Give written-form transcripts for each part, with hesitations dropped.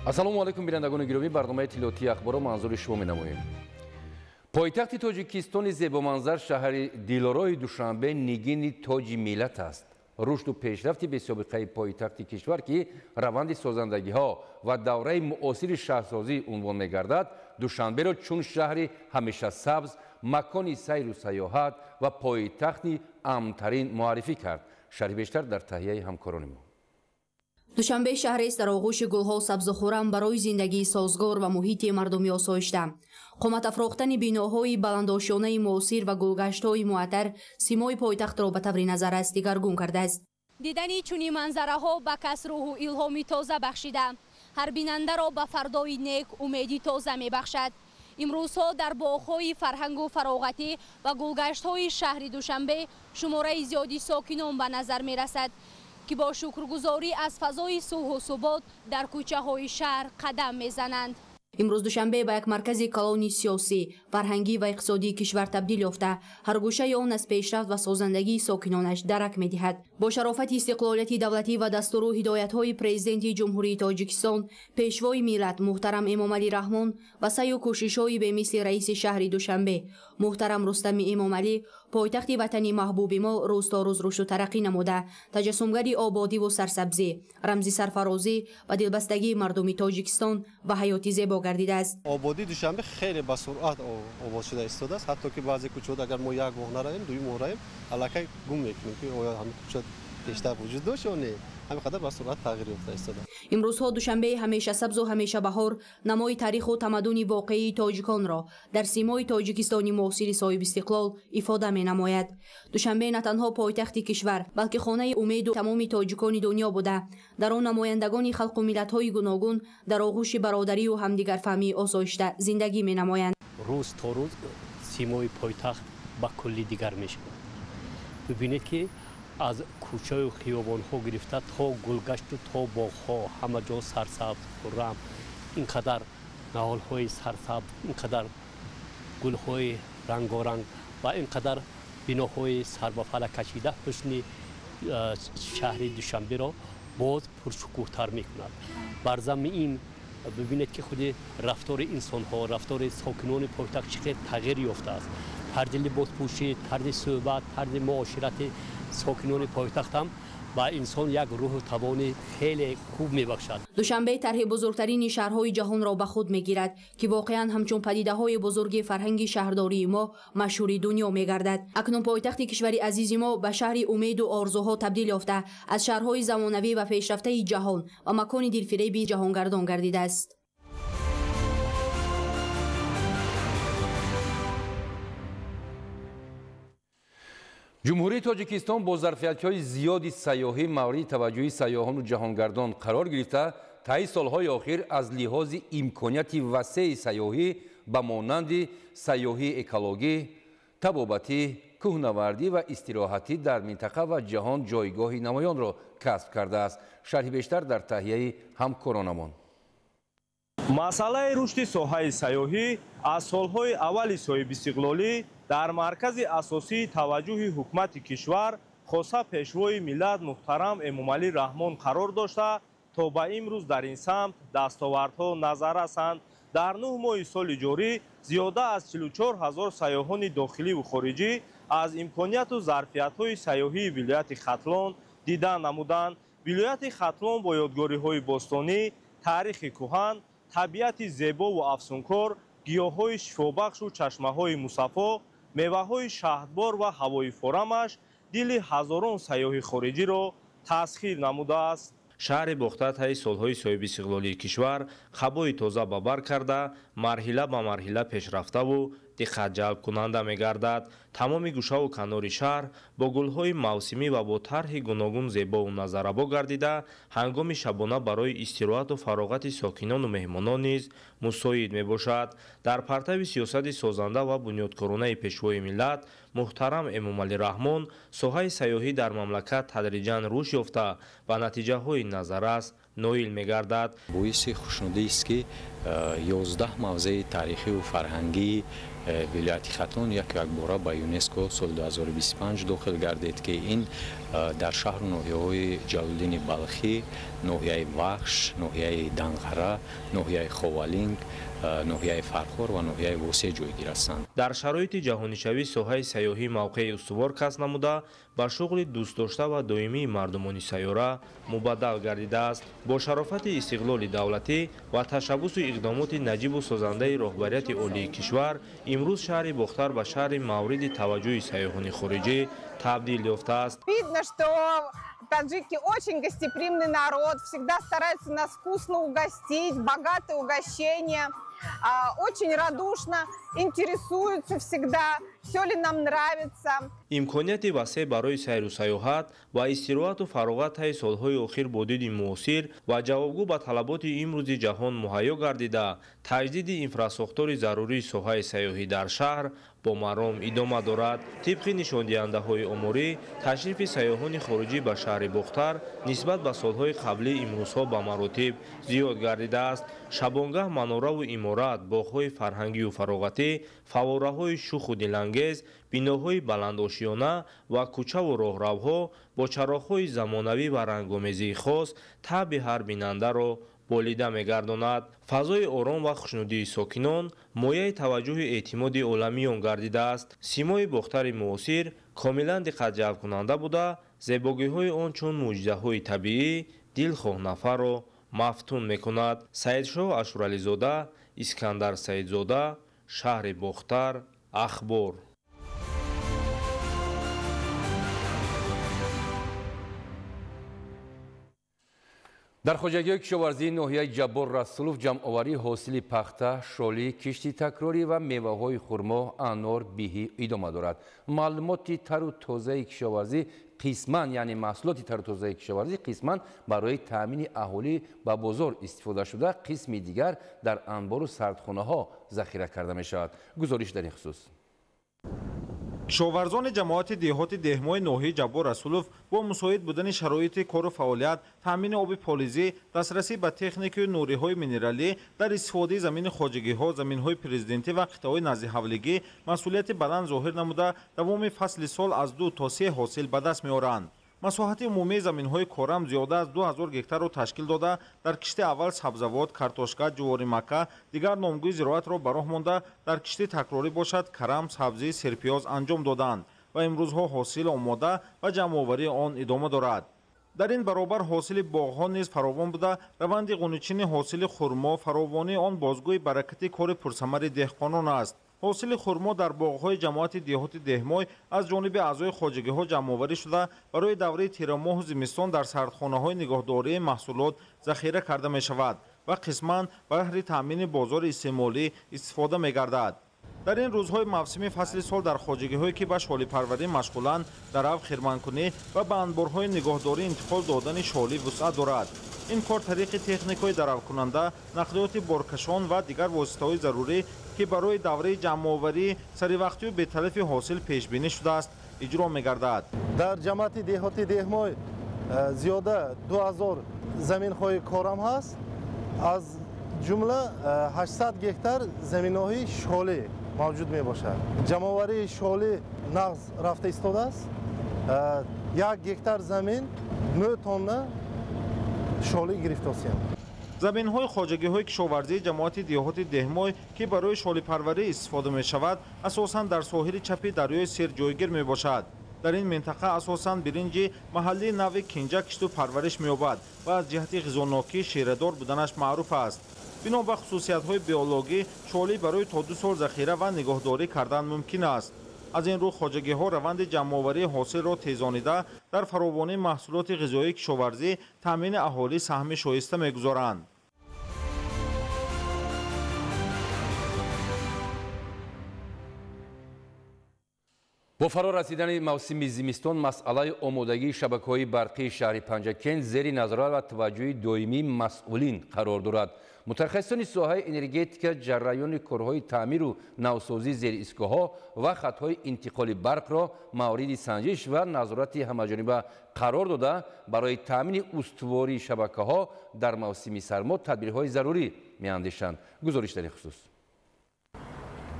Ассалому алайкум, бинандагони гиромӣ, барномаи иттилоотии ахборро манзури шумо менамоем. Пойтахти Тоҷикистони зебоманзар шаҳри дилорои Душанбе нигини тоҷи миллат аст. Рушду пешрафти бесобиқаи пойтахти кишвар, ки раванди созандагиҳо ва давраи муосири шаҳрсозӣ унвон мегардад, Душанберо чун шаҳри ҳамеша сабз, макони сайру сайёҳат ва пойтахти амнтарин муаррифӣ кард. Шарҳи бештар дар таҳияи ҳамкорони мо. Душанбе шаҳрест дар оғӯши гулҳо сабзу хуррам, барои зиндагии созгор ва муҳити мардуми осоишта. Қомат афрохтани биноҳои баландошёнаи муосир ва гулгаштҳои муаттар симои пойтахтро ба таври назаррас дигаргун кардааст. Дидани чунин манзараҳо ба кас рӯҳу илҳоми тоза бахшида, ҳар бинандаро ба фардои нек умеди тоза мебахшад. Имрӯзҳо дар боғҳои фарҳангу фароғатӣ ва гулгаштҳои шаҳри Душанбе шумораи зиёди сокинон ба назар мерасад, ки бо шукргузорӣ аз фазои сулҳу субот дар кӯчаҳои шаҳр қадам мезананд. Имрӯз Душанбе ба як маркази калони сиёсӣ, фарҳангӣ ва иқтисодии кишвар табдил ёфта, ҳар гӯшаи он аз пешрафт ва созандагии сокинонаш дарак медиҳад. Бо шарофати истиқлолияти давлатӣ ва дастуру ҳидоятҳои Президенти Ҷумҳурии Тоҷикистон, Пешвои миллат муҳтарам Эмомалӣ Раҳмон ва саъю кӯшишҳои бемисли раиси шаҳри Душанбе муҳтарам Рустами Эмомалӣ, пойтахти ватани маҳбуби мо рӯз то рӯз рушду тараққӣ намуда, таҷассумгари ободиву сарсабзӣ, рамзи сарфарозӣ ва дилбастагии мардуми Тоҷикистон ва ҳаёти зебо гардидааст. Ободии Душанбе хеле ба суръат обод шуда истодааст, ҳатто ки баъзе кӯчаҳо агар мо як моҳ наравем, дуюм моҳ равем, аллакай гум мекунем, ки оё ҳамин кӯча пештар вуҷуд дошт ё не. Ҳамин қадар ба суръат тағйир ёфта истодааст. Имрӯзҳо Душанбеи ҳамеша сабзу ҳамеша баҳор намои таъриху тамаддуни воқеии тоҷиконро дар симои Тоҷикистони муосири соҳибистиқлол ифода менамояд. Душанбе на танҳо пойтахти кишвар, балки хонаи умеду тамоми тоҷикони дунё буда, дар он намояндагони халқу миллатҳои гуногун дар оғӯши бародарию ҳамдигарфаҳмии осоишта зиндагӣ менамоянд. Рӯз то рӯз симои пойтахт ба кулли дигар мешавад. Бибинед, ки аз кӯчаю хиёбонҳо гирифта то гулгашту то боғҳо ҳама ҷо сарсабз, хуррам, ин қадар наҳолҳои сарсабз, ин қадар гулҳои рангоранг ва ин қадар биноҳои сарбафалак кашида ҳусни шаҳри Душанберо боз пуршукӯҳтар мекунад. Бар замми ин бибинед, ки худи рафтори инсонҳо, рафтори сокинони пойтахт чӣ қадр тағйир ёфтааст. Тарзи либоспӯшӣ, тарзи суҳбат, тарзи муоширати сокинони пойтахтам ба инсон як рӯҳу тавони хеле хуб мебахшад. Душанбе тарҳи бузургтарини шаҳрҳои ҷаҳонро ба худ мегирад, ки воқеан ҳамчун падидаҳои бузурги фарҳанги шаҳрдории мо машҳури дунё мегардад. Акнун пойтахти кишвари азизи мо ба шаҳри умеду орзуҳо табдил ёфта, аз шаҳрҳои замонавӣ ва пешрафтаи ҷаҳон ва макони дилфиреби ҷаҳонгардон гардидааст. Ҷумҳурии Тоҷикистон бо зарфиятҳои зиёди сайёҳӣ мавриди таваҷҷӯҳи сайёҳону ҷаҳонгардон қарор гирифта, таи солҳои охир аз лиҳози имконияти васеи сайёҳӣ ба монанди сайёҳии экологӣ, табобатӣ, кӯҳнавардӣ ва истироҳатӣ дар минтақа ва ҷаҳон ҷойгоҳи намоёнро касб кардааст. Шарҳи бештар дар таҳияи ҳамкоронамон. Масъалаи рушди соҳаи сайёҳӣ аз солҳои аввали соҳибистиқлолӣ дар маркази асосии таваҷҷӯҳи ҳукумати кишвар, хоса Пешвои миллат муҳтарам Эмомалӣ Раҳмон қарор дошта, то ба имрӯз дар ин самт дастовардҳо назаррасанд. Дар 9 моҳи соли ҷорӣ зиёда аз 44 ҳазор сайёҳони дохиливу хориҷӣ аз имконияту зарфиятҳои сайёҳии вилояти Хатлон дида намуданд. Вилояти Хатлон бо ёдгориҳои бостонӣ, таърихи кӯҳан, табиати зебову афсункор, гиёҳҳои шифобахшу чашмаҳои мусаффо, меваҳои шаҳдбор ва ҳавои форамаш дили ҳазорон сайёҳи хориҷиро тасхир намудааст. Шаҳри Бохтар таи солҳои соҳибистиқлолии кишвар қабои тоза ба бар карда, марҳила ба марҳила пешрафтаву диққатҷалбкунанда мегардад. Тамоми гӯшаву канори шаҳр бо гулҳои мавсимӣ ва бо тарҳи гуногун зебову назаррабо гардида, ҳангоми шабона барои истироҳату фароғати сокинону меҳмонон низ мусоид мебошад. Дар партави сиёсати созанда ва бунёдкоронаи Пешвои миллат муҳтарам Эмомалӣ Раҳмон соҳаи сайёҳӣ дар мамлакат тадриҷан рушд ёфта, ба натиҷаҳои назаррас ноил мегардад. Боиси хушнудист, ки 11 мавзеи таърихиву фарҳангии Вилояти Хатлон якбора ба ЮНЕСКО соли 2025 дохил гардид, ки ин дар шаҳру ноҳияҳои Ҷалолиддини Балхӣ, ноҳияи Вахш, ноҳияи Данғара, ноҳияи Ховалинг, ноҳияи Фархор ва ноҳияи Восе ҷойгир ҳастанд. Дар шароити ҷаҳонишавӣ соҳаи сайёҳӣ мавқеи устувор касб намуда, ба шуғли дӯстдошта ва доимии мардумони сайёра мубаддал гардидааст. Бо шарофати истиқлоли давлатӣ ва ташаббусу иқдомоти наҷибу созандаи роҳбарияти олии кишвар, имрӯз шаҳри Бохтар ба шаҳри мавриди таваҷҷӯҳи сайёҳони хориҷӣ табдил ёфтааст. Видно, что таджики очень гостеприимный народ, всегда стараются нас вкусно угостить, богатое угощение, очень радушно интересуются всегда, все ли нам нравится. Имконияти васеъ барои сайру сайёҳат ва истироҳату фароғат таи солҳои охир бо диди муосир ва ҷавобгӯ ба талаботи имрӯзи ҷаҳон муҳайё гардида, таҷдиди инфрасохтори зарурии соҳаи сайёҳӣ дар шаҳр бо маром идома дорад. Тибқи нишондиҳандаҳои оморӣ, ташрифи сайёҳони хориҷӣ ба шаҳри Бохтар нисбат ба солҳои қаблӣ имрӯзҳо ба маротиб зиёд гардидааст. Шабонгаҳ манораву иморат, боғҳои фарҳангию фароғатӣ, фаввораҳои шуху дилангез, биноҳои баландошиёна ва кӯчаву роҳравҳо бо чароғҳои замонавӣ ва рангомезии хос таъби ҳар бинандаро болида мегардонад. Фазои ором ва хушнудии сокинон мояи таваҷҷӯҳи эътимоди оламиён гардидааст. Симои Бохтари муосир комилан диққатҷалбкунанда буда, зебогиҳои он чун мӯъҷизаҳои табиӣ дилхоҳ нафарро мафтун мекунад. Саидшоҳ Ашурализода, Искандар Саидзода, шаҳри Бохтар, Ахбор. Дар хоҷагиҳои кишоварзии ноҳияи Ҷаббор Расулов ҷамъоварии ҳосили пахта, шолӣ, кишти такрорӣ ва меваҳои хурмо, анор, биҳӣ идома дорад. Маълумоти тару тозаи кишоварзӣ қисман, яъне маҳсулоти тару тозаи кишоварзӣ қисман барои таъмини аҳолӣ ба бозор истифода шуда, қисми дигар дар анбору сардхонаҳо захира карда мешавад. Гузориш дар ин хусус. Кишоварзони ҷамоати деҳоти Деҳмои ноҳияи Ҷаббор Расулов бо мусоид будани шароити кору фаъолият, таъмини оби полизӣ, дастрасӣ ба техникаю нуриҳои минералӣ дар истифодаи замини хоҷагиҳо, заминҳои президентӣ ва қитъаҳои наздиҳавлигӣ масъулияти баланд зоҳир намуда, давоми фасли сол аз 2 то 3 ҳосил ба даст меоранд. Масоҳати умумии заминҳои корам зиёда аз 2000 гектарро ташкил дода, дар кишти аввал сабзавот, картошка, ҷуворимакка, дигар номгӯи зироатро ба роҳ монда, дар кишти такрорӣ бошад карам, сабзӣ, серпиёз анҷом доданд ва имрӯзҳо ҳосил омода ва ҷамъоварии он идома дорад. Дар ин баробар ҳосили боғҳо низ фаровон буда, раванди ғуничини ҳосили хурмо, фаровонии он бозгӯи баракати кори пурсамари деҳқонон аст. Ҳосили хурмо дар боғҳои ҷамоати деҳоти Деҳмой аз ҷониби аъзои хоҷагиҳо ҷамъоварӣ шуда, барои давраи тирамоҳу зимистон дар сардхонаҳои нигоҳдории маҳсулот захира карда мешавад ва қисман баҳри таъмини бозори истеъмолӣ истифода мегардад. Дар ин рӯзҳои мавсими фасли сол дар хоҷагиҳое ки ба шолипарварӣ машғуланд, дарав, хирманкунӣ ва ба анборҳои нигоҳдорӣ интиқол додани шолӣ вусъат дорад. Ин кор тариқи техникаҳои даравкунанда, нақлиёти боркашон ва дигар воситаҳои зарурӣ, ки барои давраи ҷамъоварӣ саривақтию беталафи ҳосил пешбинӣ шудааст, иҷро мегардад. Дар ҷамоати деҳоти Деҳмой зиёда 2000 заминҳои корам ҳаст, аз ҷумла 800 гектар заминҳои шолӣ мавҷуд мебошад. Ҷамъоварии шолӣ нағз рафта истодааст. 1 гектар замин 9 тонна шолӣ гирифтосем. Заминҳои хоҷагиҳои кишоварзии ҷамоати деҳоти Деҳмой, ки барои шолипарварӣ истифода мешавад, асосан дар соҳили чапи дарёи Сер ҷойгир мебошад. Дар ин минтақа асосан биринҷи маҳаллии нави кинҷа кишту парвариш меёбад ва аз ҷиҳати ғизонокӣ ширадор буданаш маъруф аст. Бино ба хусусиятҳои биологӣ, шолӣ барои то 2 сол захира ва нигоҳдорӣ кардан мумкин аст. Аз ин рӯ хоҷагиҳо раванди ҷамъоварии ҳосилро тезонида, дар фаровонии маҳсулоти ғизоии кишоварзӣ таъмини аҳолӣ саҳми шоиста мегузоранд. Бо фаро расидани мавсими зимистон масъалаи омодагии шабакаҳои барқии шаҳри Панҷакент зери назорат ва таваҷҷӯҳи доимии масъулин қарор дорад. Мутахассисони соҳаи энергетика ҷараёни корҳои таъмиру навсозии зериистгоҳҳо ва хатҳои интиқоли барқро мавриди санҷиш ва назорати ҳамаҷониба қарор дода, барои таъмини устувории шабакаҳо дар мавсими сармо тадбирҳои зарурӣ меандешанд. Гузориш дар ин хусус.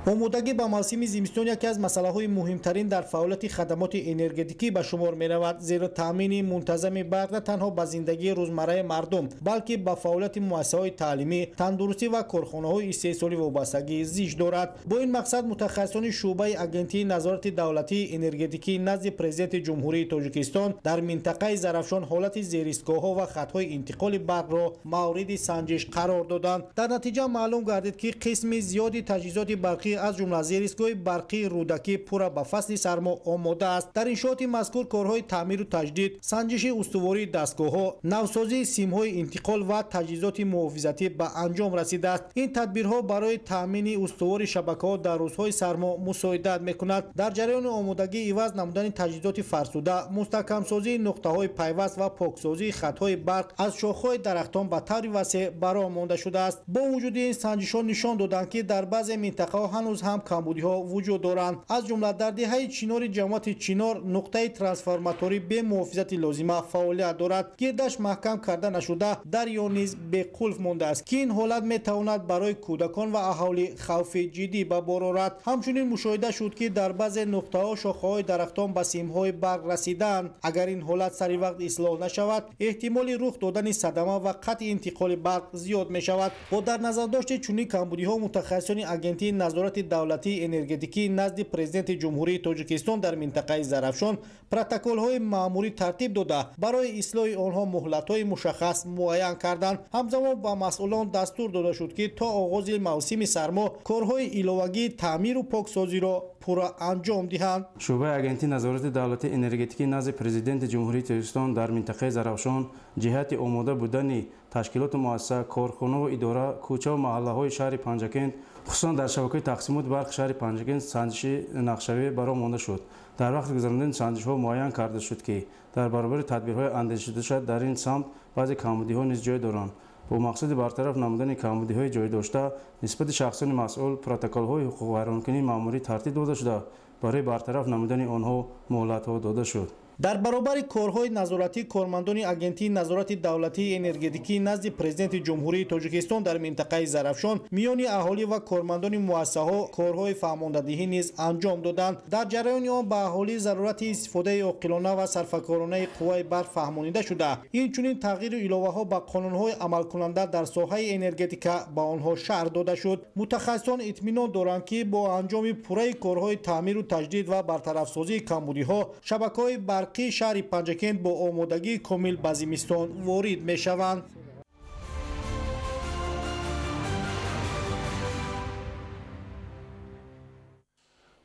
Омодагӣ ба мавсими зимистон яке аз масъалаҳои муҳимтарин дар фаъолияти хадамоти энергетикӣ ба шумор меравад, зеро таъмини мунтазами барқ на танҳо ба зиндагии рӯзмарраи мардум, балки ба фаъолияти муассисаҳои таълимӣ, тандурустӣ ва корхонаҳои истеҳсолӣ вобастагии зич дорад. Бо ин мақсад мутахассисони шӯъбаи Агентии назорати давлатии энергетикӣ назди Президенти Ҷумҳурии Тоҷикистон дар минтақаи Зарафшон ҳолати зеристгоҳҳо ва хатҳои интиқоли барқро мавриди санҷиш қарор доданд. Дар натиҷа маълум гардид, ки қисми зиёди таҷҳизоти барқӣ, аз ҷумла зеристгоҳи барқии Рӯдакӣ, пурра ба фасли сармо омода аст. Дар иншооти мазкур корҳои таъмиру таҷдид, санҷиши устувории дастгоҳҳо, навсозии симҳои интиқол ва таҷҳизоти муҳофизатӣ ба анҷом расидааст. Ин тадбирҳо барои таъмини устувори шабакаҳо дар рӯзҳои сармо мусоидат мекунад. Дар ҷараёни омодагӣ иваз намудани таҷҳизоти фарсуда, мустаҳкамсозии нуқтаҳои пайваст ва поксозии хатҳои барқ аз шохҳои дарахтон ба таври васеъ ба роҳ монда шудааст. Бо вуҷуди ин, санҷишҳо нишон доданд, ки дар баъзе минтақаҳо ҳанӯз ҳам камбудиҳо вуҷуд доранд. Аз ҷумла дар деҳаи Чинори ҷамоати Чинор нуқтаи трансформаторӣ бе муҳофизати лозима фаъолият дорад. Гирдаш маҳкам карда нашуда, дарё низ беқулф мондааст, ки ин ҳолат метавонад барои кӯдакон ва аҳолӣ хавфи ҷиддӣ ба бор орад. Ҳамчунин мушоҳида шуд, ки дар баъзе нуқтаҳо шохаҳои дарахтон ба симҳои барқ расидаанд. Агар ин ҳолат сари вақт ислоҳ нашавад, эҳтимоли рух додани садама ва қатъи интиқоли барқ зиёд мешавад. Бо дар назардошти чунин камбудиҳо, мутахассисони Агентии назорати давлатии энергетикӣ назди Президенти Ҷумҳурии Тоҷикистон дар минтақаи Зарафшон протоколҳои маъмурӣ тартиб дода, барои ислоҳи онҳо муҳлатҳои мушаххас муайян карданд. Ҳамзамон ба масъулон дастур дода шуд, ки то оғози мавсими сармо корҳои иловагии таъмиру поксозиро пурра анҷом диҳанд. Шӯъбаи Агентии назорати давлатии энергетикӣ назди Президенти Ҷумҳурии Тоҷикистон дар минтақаи Зарафшон ҷиҳати омода будани ташкилоту муассиса, корхонаву идора, кӯчаву маҳаллаҳои шаҳри Панҷакент, хусусан дар шабакаи тақсимоти барқи шаҳри Панҷакент санҷиши нақшавӣ ба роҳ монда шуд. Дар вақти гузарондани санҷишҳо муайян карда шуд, ки дар баробари тадбирҳои андешидашуда дар ин самт баъзе камбудиҳо низ ҷой доранд. Бо мақсади бартараф намудани камбудиҳои ҷойдошта нисбати шахсони масъул протоколҳои ҳуқуқвайронкунии маъмурӣ тартиб дода шуда, барои бартараф намудани онҳо муҳлатҳо дода шуд. Дар баробари корҳои назоратӣ, кормандони Агентии назорати давлатии энергетикӣ назди Президенти Ҷумҳурии Тоҷикистон дар минтақаи Зарафшон миёни аҳолӣ ва кормандони муассисаҳо корҳои фаҳмондадиҳӣ низ анҷом доданд. Дар ҷараёни он ба аҳолӣ зарурати истифодаи оқилона ва сарфакоронаи қувваи барқ фаҳмонида шуда, инчунин тағйиру иловаҳо ба қонунҳои амалкунанда дар соҳаи энергетика ба онҳо шарҳ дода шуд. Мутахассисон итминон доранд, ки бо анҷоми пурраи корҳои таъмиру таҷдид ва бартарафсозии камбудиҳо шабакаҳои барқ шаҳри Панҷакент бо омодагии комил ба зимистон ворид мешаванд.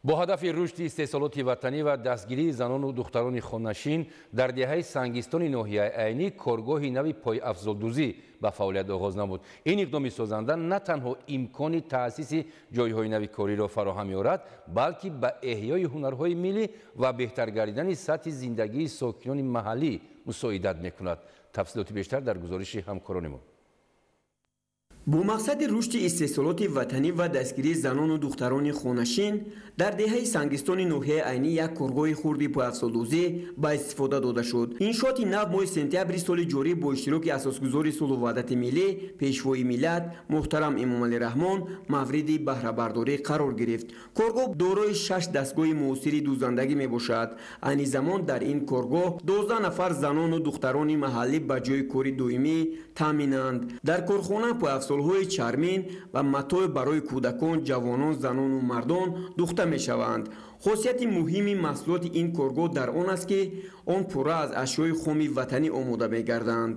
Бо ҳадафи рушди истеҳсолоти ватанӣ ва дастгирии занону духтарони хонашин дар деҳаи Сангистони ноҳияи Айнӣ коргоҳи нави пойафзолдӯзӣ ба фаъолият оғоз намуд. Ин иқдоми созанда на танҳо имкони таъсиси ҷойҳои нави кориро фароҳам меорад, балки ба эҳёи ҳунарҳои миллӣ ва беҳтар гардидани сатҳи зиндагии сокинони маҳаллӣ мусоидат мекунад. Тафсилоти бештар дар гузориши ҳамкорони мо. Бо мақсади рушди истеҳсолоти ватанӣ ва дастгирии занону духтарони хонашин дар деҳаи Сангистони ноҳияи Айнӣ як коргоҳи хурди пойафзолдӯзӣ ба истифода дода шуд. Иншооти нав моҳи сентябри соли ҷорӣ бо иштироки асосгузори сулҳу ваҳдати миллӣ, Пешвои миллат муҳтарам Эмомалӣ Раҳмон мавриди баҳрабардорӣ қарор гирифт. Коргоҳ дорои 6 дастгоҳи муосири дӯзандагӣ мебошад. Айни замон дар ин коргоҳ 12 нафар занону духтарони маҳаллӣ ба ҷои кори доимӣ таъминанд. Дар корхона пойафзолҳои чармин ва матоъ барои кӯдакон, ҷавонон, занону мардон духта мешаванд. Хосияти муҳими маҳсулоти ин коргоҳ дар он аст, ки он пурра аз ашёи хоми ватанӣ омода мегарданд.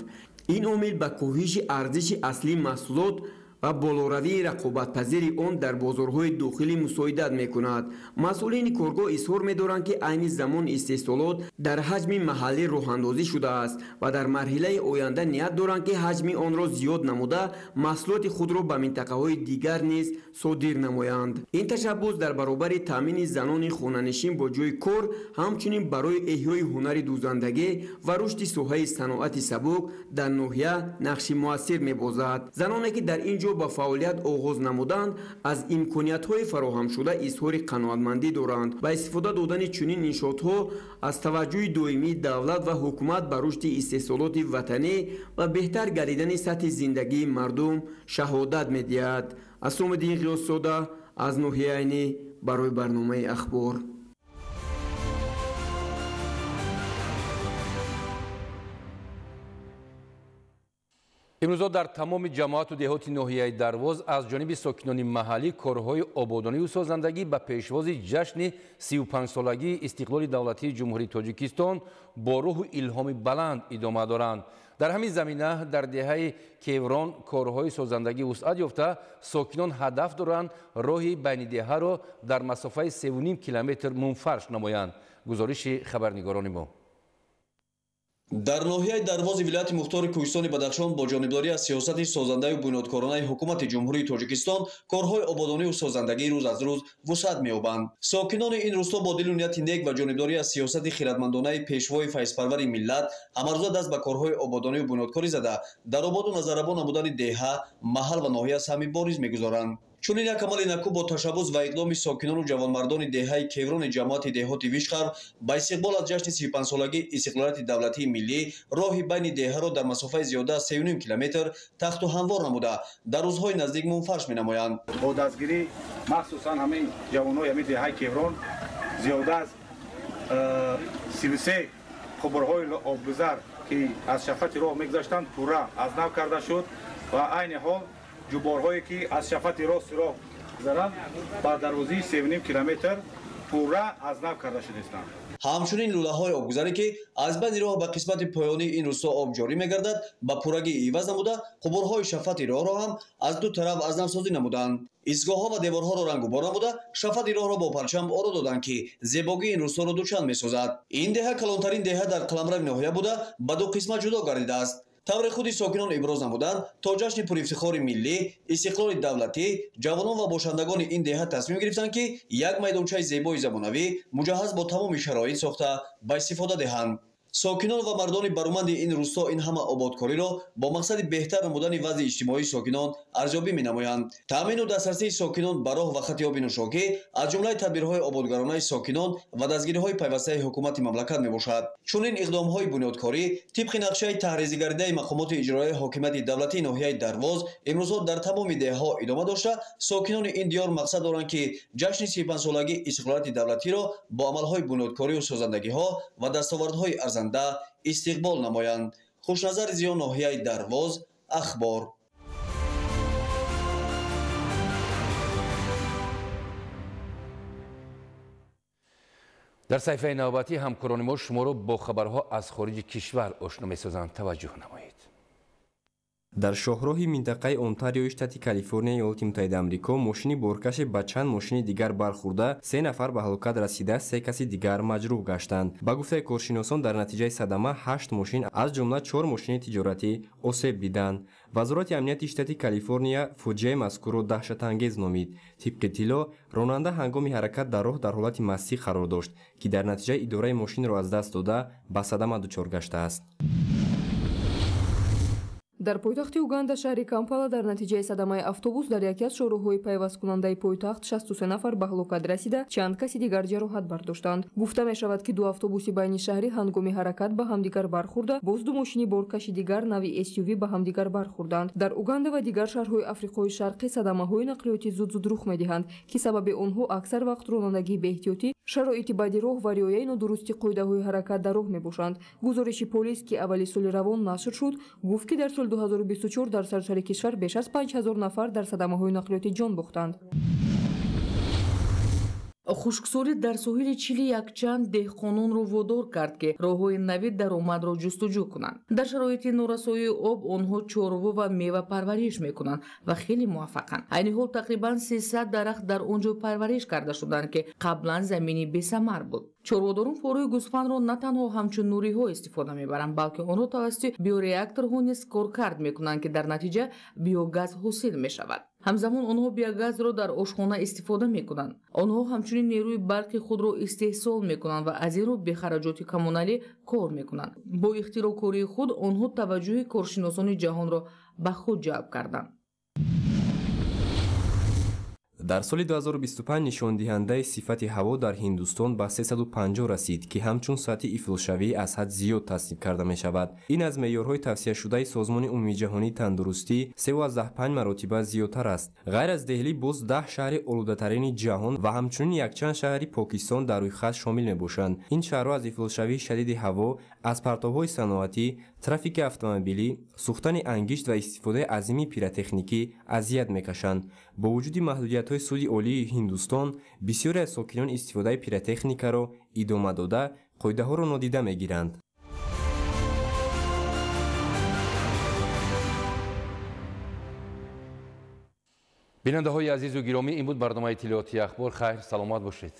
Ин омил ба коҳиши арзиши аслии маҳсулот ва болоравии рақобатпазири он дар бозорҳои дохилӣ мусоидат мекунад. Масъулини коргоҳ изҳор медоранд, ки айни замон истеҳсолот дар ҳаҷми маҳаллӣ роҳандозӣ шудааст ва дар марҳилаи оянда ният доранд, ки ҳаҷми онро зиёд намуда маҳсулоти худро ба минтақаҳои дигар низ содир намоянд. Ин ташаббус дар баробари таъмини занони хонанишин бо ҷои кор, ҳамчунин барои эҳёи ҳунари дӯзандагӣ ва рушди соҳаи саноати сабук дар ноҳия нақши муассир мебозад. Заноне ки дар ин ҷо ба фаъолият оғоз намуданд, аз имкониятҳои фароҳамшуда изҳори қаноатмандӣ доранд. Ба истифода додани чунин иншоотҳо аз таваҷҷӯҳи доимии давлат ва ҳукумат ба рушди истеҳсолоти ватанӣ ва беҳтар гардидани сатҳи зиндагии мардум шаҳодат медиҳад. Асомиддин Ғиёсзода, Аз ноҳияи Айнӣ барои барномаи Ахбор. Имрӯзо дар тамоми ҷамоату деҳоти ноҳияи Дарвоз аз ҷониби сокинони маҳаллӣ корҳои ободонию созандагӣ ба пешвози ҷашни 35-солагии истиқлоли давлатии Ҷумҳурии Тоҷикистон бо рӯҳу илҳоми баланд идома доранд. Дар ҳамин замина дар деҳаи Кеврон корҳои созандагӣ вусъат ёфта, сокинон ҳадаф доранд роҳи байнидеҳаро дар масофаи 3,5 километр мунфарш намоянд. Гузориши хабарнигорони мо. Дар ноҳияи Дарвози вилояти мухтори Кӯҳистони Бадахшон бо ҷонибдорӣ аз сиёсати созандаю бунёдкоронаи ҳукумати Ҷумҳурии Тоҷикистон корҳои ободонию созандагӣ рӯз аз рӯз вусъат меёбанд. Сокинони ин рӯсто бо дилу нияти нек ва ҷонибдорӣ аз сиёсати хиратмандонаи пешвои файзпарвари миллат ҳамарӯза даст ба корҳои ободонию бунёдкорӣ зада, дар ободу назаррабо намудани деҳа, маҳал ва ноҳия саҳми бориз мегузоранд. Чунин як амали наку бо ташаббус ва иқдоми сокинону ҷавонмардони деҳаи Кеврони ҷамоати деҳоти Вишқар ба истиқбол аз ҷашни 35-солагии истиқлолияти давлатии миллӣ роҳи байни деҳаро дар масофаи зиёда аз 3,5 километр тахту ҳамвор намуда, дар рӯзҳои наздик мунфарш менамоянд. Бо дастгирӣ махсусан ҳамин ҷавонҳои ҳамин деҳаи Кеврон зиёда аз 33 қубурҳои обгузар, ки аз шафати роҳ мегузаштанд, пурра аз нав карда шуд ва айни ҳол ҷуборҳое, ки аз шафати рости роҳ гузаранд, ба дарозии 3,5 километр пурра аз нав карда шудаистанд. Ҳамчунин лӯлаҳои обгузаре, ки аз байни роҳ ба қисмати поёнии ин рӯсто об ҷорӣ мегардад, ба пуррагӣ иваз намуда, қубурҳои шафати роҳро ҳам аз ду тараф аз навсозӣ намуданд. Истгоҳҳо ва деворҳоро рангубор намуда, шафати роҳро бо парчам оро доданд, ки зебогии ин рӯсторо дучанд месозад. Ин деҳа калонтарин деҳа дар қаламрави ноҳия буда, ба ду қисмат ҷудо гардидааст. Тавре худи сокинон иброз намуданд, то ҷашни пурифтихори миллӣ, истиқлоли давлатӣ, ҷавонон ва бошандагони ин деҳа тасмим гирифтанд, ки як майдончаи зебои замонавӣ муҷаҳҳаз бо тамоми шароит сохта ба истифода диҳанд. Сокинон ва мардони бароманди ин рӯсто ин ҳама ободкориро бо мақсади беҳтар намудани вазъи иҷтимоии сокинон арзёбӣ менамоянд. Таъмину дастрасии сокинон ба роҳ ва хати оби нӯшокӣ аз ҷумлаи тадбирҳои ободгаронаи сокинон ва дастгириҳои пайвастаи ҳукумати мамлакат мебошад. Чунин иқдомҳои бунёдкорӣ тибқи нақшаи таҳризигардаи мақомоти иҷроияи ҳокимияти давлатии ноҳияи Дарвоз имрӯзҳо дар тамоми деҳаҳо идома дошта, сокинони ин диёр мақсад доранд, ки ҷашни 35-солагии истиқлолияти давлатиро бо амалҳои бунёдкорию созандагиҳо ва дастовардҳои арзанда истиқбол намоянд. Хушназар Зиё, ноҳияи Дарвоз, Ахбор. Дар саҳифаи навбатӣ ҳамкорони мо шуморо бо хабарҳо аз хориҷи кишвар ошно месозанд. Таваҷҷӯҳ намоед. Дар шоҳроҳи минтақаи Онтариои штати Калифорнияи Иёлоти Муттаҳидаи Амрико мошини боркаше ба чанд мошини дигар бархӯрда, 3 нафар ба ҳалокат расида, 3 каси дигар маҷрӯҳ гаштанд. Ба гуфтаи коршиносон, дар натиҷаи садама 8 мошин, аз ҷумла 4 мошини тиҷоратӣ осеб диданд. Вазорати амнияти штати Калифорния фоҷиаи мазкурро даҳшатангез номид. Тибқи иттилоъ, ронанда ҳангоми ҳаракат дар роҳ дар ҳолати мастӣ қарор дошт, ки дар натиҷа идораи мошинро аз даст дода ба садама дучор гаштааст. Дар пойтахти Уганда, шаҳри Кампала, дар натиҷаи садамаи автобус дар яке аз шоҳроҳҳои пайвасткунандаи пойтахт 63 нафар ба ҳалокат расида, чанд каси дигар ҷароҳат бардоштанд. Гуфта мешавад, ки ду автобуси байни шаҳрӣ ҳангоми ҳаракат ба ҳамдигар бархӯрда, боз ду мошини боркаши дигар нави SUV ба ҳамдигар бархӯрданд. Дар Уганда ва дигар шаҳрҳои Африқои Шарқӣ садамаҳои нақлиётӣ зуд-зуд рух медиҳанд, ки сабаби онҳо аксар вақт ронандагии беэҳтиётӣ, шароити бади роҳ ва риояи нодурусти қоидаҳои ҳаракат дар роҳ мебошанд. Гузориши полис, ки аввали соли равон нашр шуд, гуфт, ки дар соли 2024 дар саросари кишвар беш аз 5000 нафар дар садамаҳои нақлиётӣ ҷон бохтанд. Хушксолӣ дар соҳили Чили якчанд деҳқононро водор кард, ки роҳҳои нави даромадро ҷустуҷӯ кунанд. Дар шароити норасоии об онҳо чорво ва мева парвариш мекунанд ва хеле муваффақанд. Айни ҳол тақрибан 300 дарахт дар он ҷо парвариш карда шуданд, ки қаблан замини бесамар буд. Чорводорон форои гӯсфандро на танҳо ҳамчун нуриҳо истифода мебаранд, балки онро тавассути биореакторҳо низ коркард мекунанд, ки дар натиҷа биогаз ҳосил мешавад. Ҳамзамон онҳо биогазро дар ошхона истифода мекунанд. Онҳо ҳамчунин нерӯи барқи худро истеҳсол мекунанд ва аз ин рӯ бехараҷоти коммуналӣ кор мекунанд. Бо ихтироъкории худ онҳо таваҷҷӯҳи коршиносони ҷаҳонро ба худ ҷалб карданд. Дар соли 2025 нишондиҳандаи сифати ҳаво дар Ҳиндустон ба 350 расид, ки ҳамчун сатҳи ифлосшавӣ аз ҳад зиёд тасниф карда мешавад. Ин аз меъёрҳои тавсияшудаи Созмони умумиҷаҳонии тандурустӣ 3,5 маротиба зиёдтар аст. Ғайр аз Деҳлӣ боз 10 шаҳри олудатарини ҷаҳон ва ҳамчунин якчанд шаҳри Покистон дар рӯйхат шомил мебошанд. Ин шаҳрҳо аз ифлосшавии шадиди ҳаво, аз партовҳои саноатӣ, трафики автомобилӣ, сӯхтани ангишт ва истифодаи азими пиротехникӣ азият мекашанд. Бо вуҷуди маҳдудиятҳои Суди Олии Ҳиндустон, бисёре аз сокинон истифодаи пиротехникаро идома дода, қоидаҳоро нодида мегиранд. Бинандаҳои азизу гиромӣ, ин буд барномаи иттилоотии Ахбор. Хайр, саломат бошед.